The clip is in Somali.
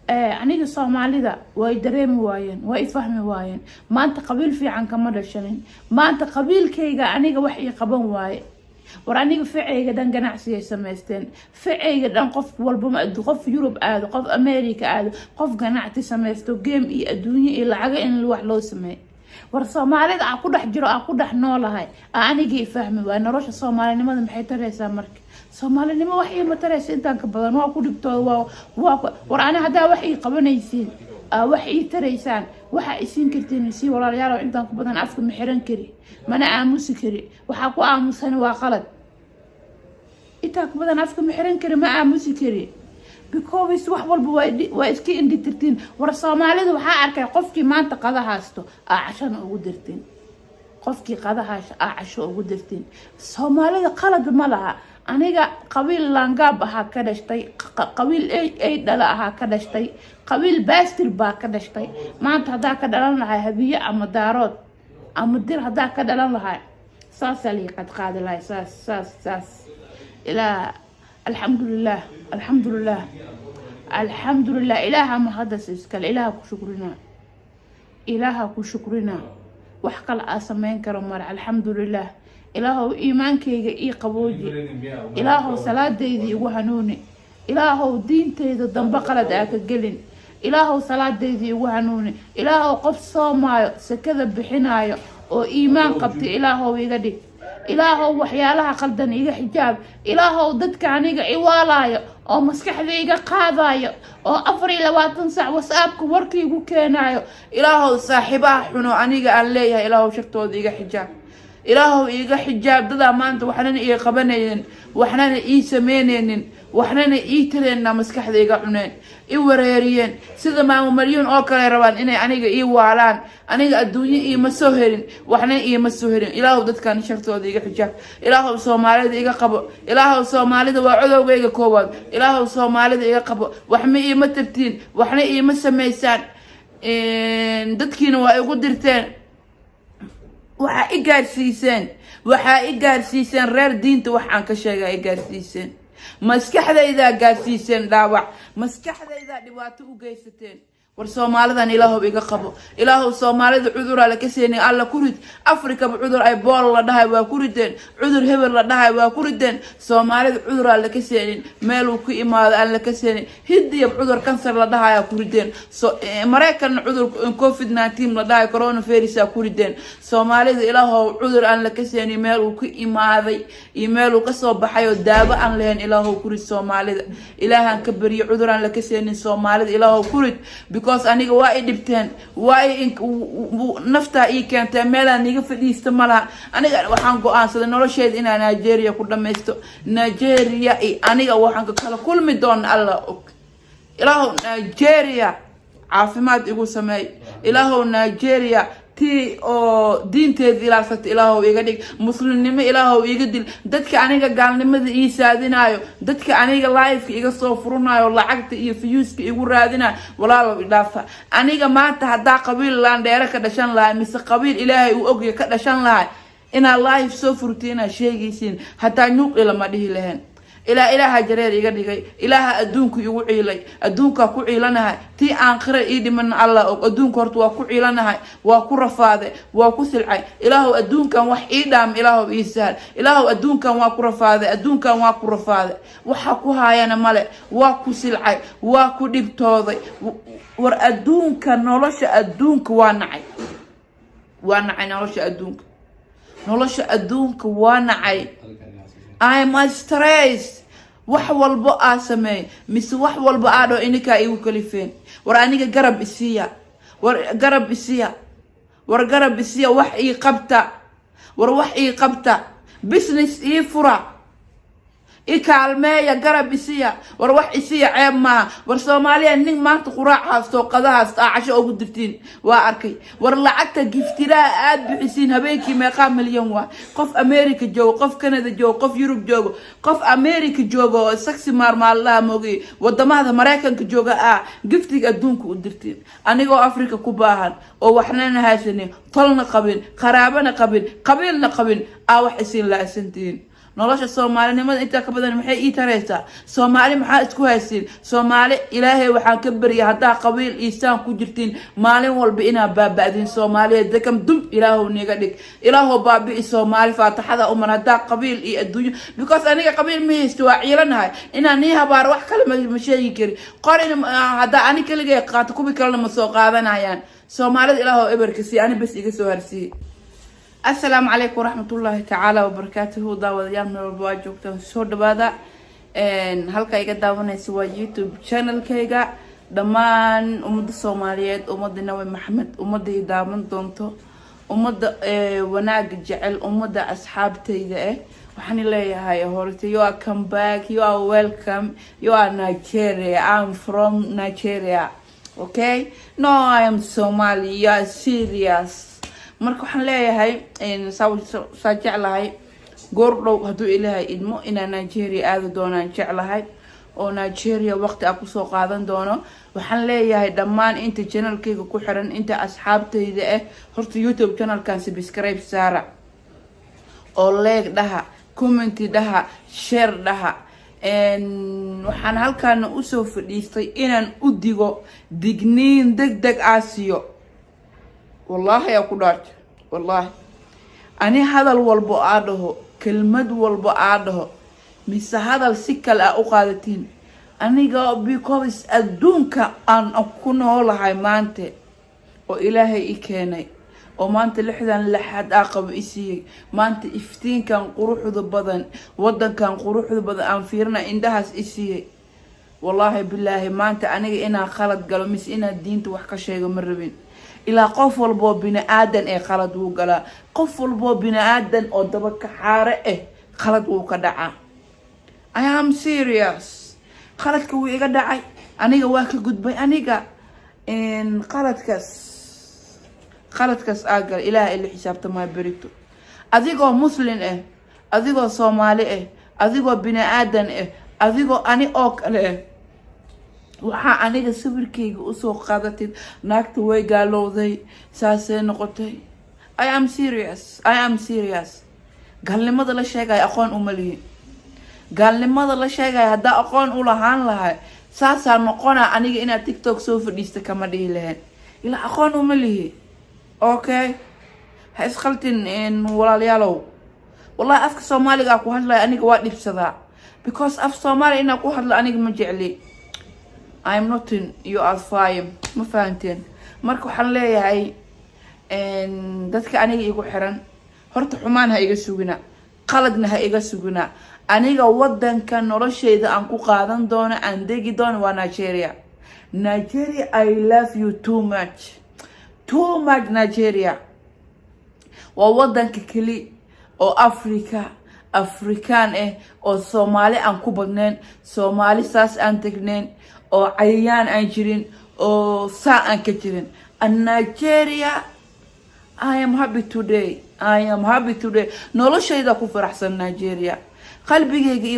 Aniga Soomaalida way dareemi waayeen, way fahmi waayeen. Maanta qabiil fiican kama dhashanin. Maanta qabiilkayga aniga wax ii qaban waaye. War aniga ficayga dhan ganacsigay samaysteen, ficayga dhan qof walba, qof Yurub aado, qof America aado, qof ganacsi samaysto, game iyo adduunyo iyo lacago in wax loo sameeyo. War Soomaalida aan ku dhex jiro, aan ku dhex noolahay, anigii fahmi waay. Nolosha Soomaalinimada maxay taraysaa? Marka Soomaalinimo wax iima taraysa intaan ka badan. Waa ku dhibtooda, waa war ani haddaa wax ii qabanaysiin, wax ii taraysaan, waxaa isiin kartiin sii, walaalayaal. Intaan ku badan afka ma xiran kari, mana aamusi kari. Waxaa ku aamusani waa qalad. Intaan ku badan afka ma xiran kari, ma aamusi kari, because wax walba waa iska indhitirtiin. War Soomaalida waxaa arkay qofkii maanta qada haysto aa cashana ugu dirtiin, qofkii qada haysto aa casho ugu dirtiin. Soomaalida qalad ma laha. Aniga qabiil laangaab ahaa ka dhashtay, qabiil ay dhala ahaa ka dhashtay, qabiil baastir baa ka dhashtay. Maanta haddaa ka dhalan lahay Habiye ama Daarood ama Dir, haddaa ka dhalan lahay, saasaa lii qadqaadi lahay, saas, saas, saas. Ilaa alxamdulilah, alxamdulilah, alxamdulilah. Ilaaha mahadas iskale. Ilaaha ku shukrinaa, Ilaaha ku shukrinaa. Wax kale aa sameyn karo male. Alxamdulilah. Ilaahow iimaankayga ii qabooji. Ilaahow salaadayda igu hanuuni. Ilaahow diintayda dambe qalad aa ka gelin. Ilaahow salaadayda igu hanuuni. Ilaahow qof soomaayo, sakada bixinaayo oo iimaan qabta Ilaahow iga dhig. Ilaahow waxyaalaha qaldan iga xijaab. Ilaahow dadka aniga iwaalaayo oo maskaxda iga qaadayo oo 24 saac WhatsAppka warkaigu keenaayo, Ilaahow saaxiibaha xuno aniga aan leeyahay, Ilaahow shartooda iga xijaab. Ilaahow iiga xijaab. Dadaa maanta waxnana ii qabanaynin, waxnana ii sameyneynin, waxnana ii tareenna, maskaxda iga cuneen, i wareeriyeen, sida Maamo Maryuun oo kale rabaan inay aniga ii waalaan. Aniga adduunyo iima soo helin, waxna iima soo helin. Ilaahow dadkan shartooda iga xijaab. Ilaahow Soomaalida iga qabo. Ilaahow Soomaalida waa codowgayga koowaad. Ilaahow Soomaalida iga qabo. Waxma iima tartiin, waxna iima samaysaan, dadkiina waa igu dirteen. Waxaa i gaarsiiseen, waxaa i gaarsiiseen reer diinta wax aan ka sheegaa i gaarsiiseen. Maskaxdaydaa gaarsiiseen dhaawac, maskaxdaydaa dhibaato u geysateen. War Soomaalidan Ilaahow iga qabo. Ilaahow Soomaalida cuduraa laka seenay, Alla ku rid. Afrikaba cudur ay bool la dhahay waa ku rideen, cudur hebel la dhahay waa ku rideen. Soomaalida cuduraa laka seenin, meeluu ku imaado aan laka seenin. Hindiyab cudur kansar la dhahayaa ku rideen. So Maraykanna cudur COVID-19 la dhahay, coronavirusa ku rideen. Soomaalida Ilaahow cudur aan laka seenin, meel uu ku imaaday iyo meeluu kasoo baxay oo daawo aan lahayn, Ilaahow ku rid Soomaalida. Ilaahaan ka beriyo cudur aan laka seenin Soomaalida, Ilaahow ku rid, because aniga waa i dhibteen, waa i naftaa ii keenteen. Meelaan iga fadhiista ma laha. Aniga waxaan go-aansaday nolosheeda inaan Nigeria ku dhamaysto. Nigeria i aniga waxaan ka kala kulmi doona Alla og. Ilaahow Nigeria caafimaad igu sameey. Ilaahow Nigeria tii oo diinteeda ilaasata Ilaahow iga dhig. Muslimnimo Ilaahow iga dil. Dadka aniga gaalnimada ii saadinayo, dadka aniga liveka iga soo furanayo, lacagta iyo viewska igu raadinayo, walaalow idhaafa. Aniga maanta haddaa qabiil laandheere ka dhashan lahay, mise qabiil Ilaahay uu ogya ka dhashan lahay, inaad live soo furtay inaad sheegaysiin, hataa nyuuq ilama dhihi lahayn. Ilaa Ilaaha jareer iga dhigay, Ilaaha adduunku igu ciilay, adduunkaa ku ciilanahay. Tii aakhira ii dhimana Allah og. Adduunka horta waa ku ciilanahay, waa ku rafaaday, waa ku silcay. Ilaahow adduunkan wax ii dhaam, Ilaahow ii sahal. Ilaahow adduunkan waa ku rafaaday, adduunkan waa ku rafaaday, waxa ku haayana male, waa ku silcay, waa ku dhibtooday. War adduunka, nolosha adduunka waa nacay, waa nacay nolosha adduunka, nolosha adduunka waa nacay. I'm a stress. Wax walbo aa sameey mise wax walbo aa dhaho, ininkaa igu kalifeen. War aniga garab isiiya, war garab isiya, war garab isiya. Wax ii qabta, war wax ii qabta, business ii fura, i kaalmeeya, garab isiya. War wax isiya, ceeb maaha. War Soomaaliya, nin maanta quraac haasto, qada haasto, aa casho ugu dirtiin waa arkay. War lacagta giftiraha aad bixisiin habeenkii meeqaa milyan waa? Qof America joogo, qof Canada joogo, qof Yurub joogo, qof America joogo oo saxi maarmaalaha moogay, wadamada Maraykanka jooga ah giftiga adduunka u dirtiin. Anigoo Africa ku baahan oo waxnana haysanin, tolna qabin, qaraabana qabin, qabiilna qabin, aa wax isiin la-santihiin. Nolosha soomaalinimada intaa ka badan maxay ii taraysaa? Soomaali maxaa isku haysiin? Soomaali, Ilaahay waxaan ka barya haddaa qabiil iisaan ku jirtiin, maalin walba inaa baaba'din. Soomaaliya dekam dum Ilaahow niga dhig, Ilaahow baabi'i Soomaali. Faataxada umar haddaa qabiil iyo adduunyo, because aniga qabiil ma haysto, waa ciilanahay. Inaan nii habaaro wax kale ma sheegi kari. Qorina haddaa ani kaligay qaato, kuwii kalena ma soo qaadanayaan. Soomaalida Ilaahow eberka sii, ani bas iga soo harsiiye. Asalaamu calaykum waraxmatullaahi tacaala wabarakaatuhu. Daawadayaal, meel walba waa joogtaan, soo dhawaada. Halka iga daawanaysa waa YouTube channelkayga. Dhammaan ummadda Soomaaliyeed, ummadda Nabi Maxamed, ummadda i daawan doonto, ummadda wanaaga jecel, ummadda asxaabtayda ah, waxaan leeyahay horta, you are come back, you are welcome, you are Nigeria. I'm from Nigeria, okay? No, I am Somali. You are serious. Marka waxaan leeyahay, saa jeclahay, goor dhow hadduu Ilaahay idmo inaan Nigeria aadi doonaan jeclahay, oo Nigeria waqti a kusoo qaadan doono. Waxaan leeyahay dhammaan inta channelkayga ku xiran, inta asxaabtayda ah, horta YouTube channelkan subscribe saara oo like dhaha, comment dhaha, share dhaha. Waxaan halkaana usoo fadhiistay inaan u digo, digniin deg deg aa siiyo. Wallaahi aa ku dhaarta, wallaahi ani hadal walbo aa dhaho, kelmad walbo aa dhaho, mise hadal si kale aa u qaadatiin aniga, because adduunka aan ku noolahay maanta oo Ilaahay i keenay, oo maanta 60 laxaad aa qabo i siiyey, maanta iftiinkan quruxda badan, wadankan quruxda badan aan fiirina, indhahaas i siiyey, wallaahi bilaahi, maanta aniga inaan khalad galo mise inaan diinta wax ka sheego ma rabin. Ilaa qof walboo bini aadan ee khalad wuu galaa. Qof walboo bini aadan oo daba kaxaare ah khalad wuu ka dhacaa. I am serious. Khaladka wuu iga dhacay, aniga waa ka gudbay. Aniga qaladkaas aa gala, Ilaah ila xisaabtamaa berito. Adigoo Muslin ah, adigoo Soomaali ah, adigoo bini aadan ah, adigoo ani oo kale ah, waxaa aniga sawirkayga usoo qaadatid, "Naagta way gaalowday," saasay noqotay. I am serious, I am serious. Gaalnimada la sheegaya aqoon uma lihin. Gaalnimada la sheegaya haddaa aqoon u lahaan lahay, saasaa noqona aniga inaad TikTok soo fadhiista kama dhihi lahayn. Ilaa aqoon uma lihi, okay? Ha isqaltin, walaalayaalow. Wallahi afka Soomaaliga ku hadlaya aniga waa dhibsadaa, because af Soomaaliya inaa ku hadlo aniga ma jecli. I'm nothing, you are fine. Ma fahanteen? Marka waxaan leeyahay dadka aniga igu xiran, horta xumaan ha iga sugina, qaladna ha iga sugina. Aniga wadanka nolosheyda aan ku qaadan doono, aan degi doono, waa Nigeria. Nigeria, I love you too much, too much. Nigeria waa wadanka keli oo Africa, Afrikaan ah, oo Soomaali aan ku badnayn, Soomaali saas aan tegnayn, oo cayayaan aan jirin, oo saa aan ka jirin. And Nigeria, I am happy today, I am happy today. Noloshayda ku faraxsan Nigeria, qalbigayga iyo